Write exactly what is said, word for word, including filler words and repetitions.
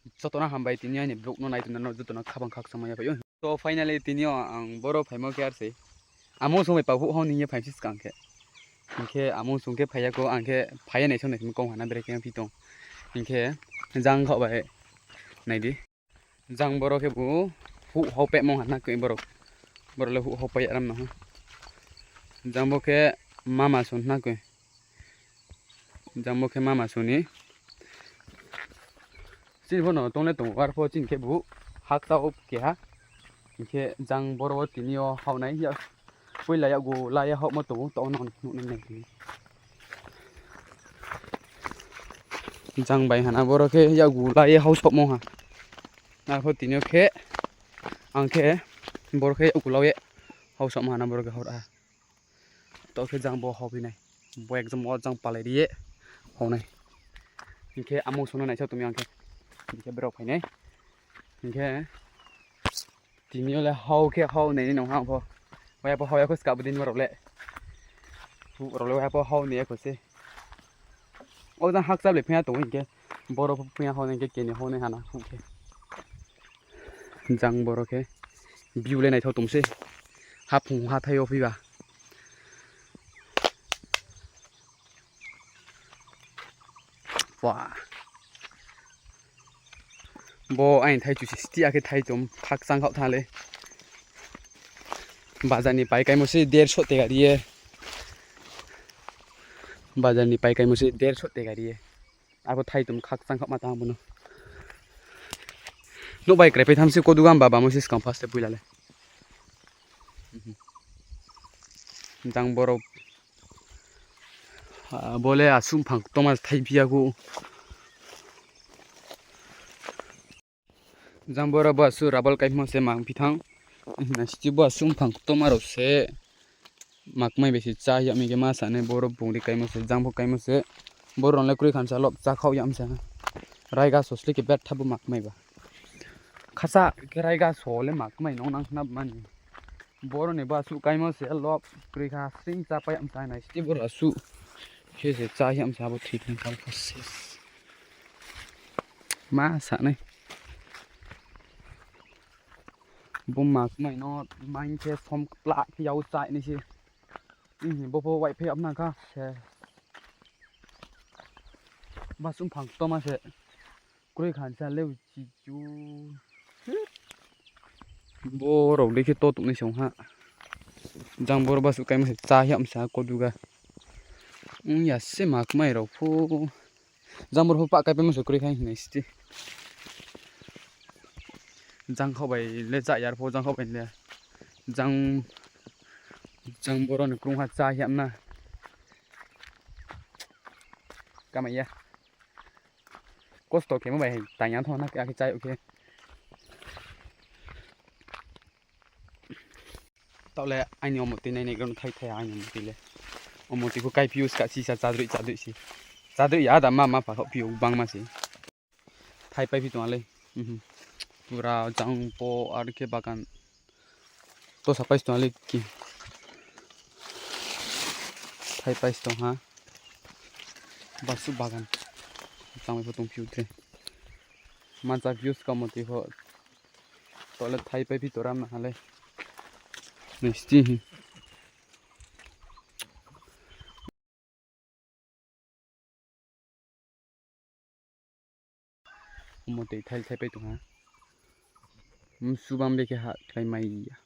Joto no hambai, tini yo aini vlog no nai tongnai rao joto no khabang khakchangmai ya phai ou. To finally tini yo ang boro phaimo khe ar se. Amung sung bai pah huh hao ni hing ye phai mi se skang khe. Hing khe amung sung khe phai ya kho, ang khe phai ye naisao nai simi kong ha na bere khe phi tong. Hing khe jang khaoh bai nai di. Jang boro khe bu huh hao pehmo ha na khe boro. Boro le huh hao pai ya ram no ha. Jang bo khe mama sun na khe. Jang bo khe mama sun ni. Chini pho no tong le tong ou, arpho chini khe bu hakcha ou keha. Hing khe jang boro wo tini yo hao nai ya. Poila yakgu la ye haohmo tong ou, taoh no nuh nai nai. Jang bai ha na boro khe yakgu la ye hao saohmo ha. Arpho tini yo khe ang khe boro khe yakgu la ye hao saohmo ha na boro khe hao ra ha. Taoh khe jang bo hao phi nai. Bo ekdom wo jang palai ri ye hao nai. Hing khe amung sung no naisao tong mi ang khe. Hing khe brao phai nai. Hing khe tini yo le hao khe hao nai ni nung ha pho. Waiha pho hao ya kho ska bo din rao le. Huh rao le waiha pho hao nai ya kho se. O jang hakcha le phai ya tong ou hing khe. Boro pho phai ya hao nai hing khe keni hao nai ha na huh khe. Jang boro khe view le naithao tong se. Haphung hathái yo phiba. Wa. Bo aini thaichum se sti, akhe thaichum khakchang khaoh tha le. Bazar ni paikaimo se derso tega ri ye. Bazar ni paikaimo se derso tega ri ye. Arpho thaichum khakchang khaoh ma tang bo no. Nouh bai krai pai tham se koduga baba mo se skang first poila le. Jang boro, bo le asuh mphang ktoma thai phi ya kho. Jang boro bo asuh rubber kaimo se mang phi thanng. Nai sti bo asuh mphang ktoma rao se. Makmai bai se chá yag mi khe ma sa nai, boro bungri kaimo se, jang pho kaimo se. Boro rao le kroi khan sa lob chá khaoh yag mi sa. Raiga so sle khe betha bo makmai ba. Khasa khe raiga so le makmai nung nang khna mani. Boro ni bo asuh kaimo se lob kroi kha sring chá pai yag mi sa nai sti boro asuh. Khe se chá yag mi sa bo thik ni kha se. Ma sa nai. Bo makmai no maing khe som kpla khe yag chá nai se. Bo pho wai phe yag nang kha se. Bo asuh mphang ktoma se. Kroi khan sa leu chi chu. Bo rao dei khe to tongnai se ong ha. Jang boro bo asuh kaimo se chá yag mi sa koduga. Ong ya se makmai rao pho. Jang boro pho pah kaipaimo se kroi kha nai sti. Jang khaoh bai le chá ya arpho jang khaoh bai le. Jang, jang boro ni krungha chá yag na. Kamai ya. Kosto khemo bai tang ya tho na khe akhe chá yag khe. Taoh le aini omo tui nai nai gra no thai thai aini omo tui le. Omo tui pho kaiphi ou ska sisa chádroih chádroih se. Chádroih ya da ma ma pha khaoh phi ou bangma se. Thai pai phi tong ha le. Pura jang pho ar khe bagan. To sa pai se tong ha le ki. Thai pai se tong ha. Basu bagan. Tangmai pho tong phi ou tre. Mansa phi ou ska omo tui pho. Taoh le thai pai phi to ram na ha le. Nai sti hi. Omo tui thai thai pai tong ha. Msu bam be khe ha khlai mai ya.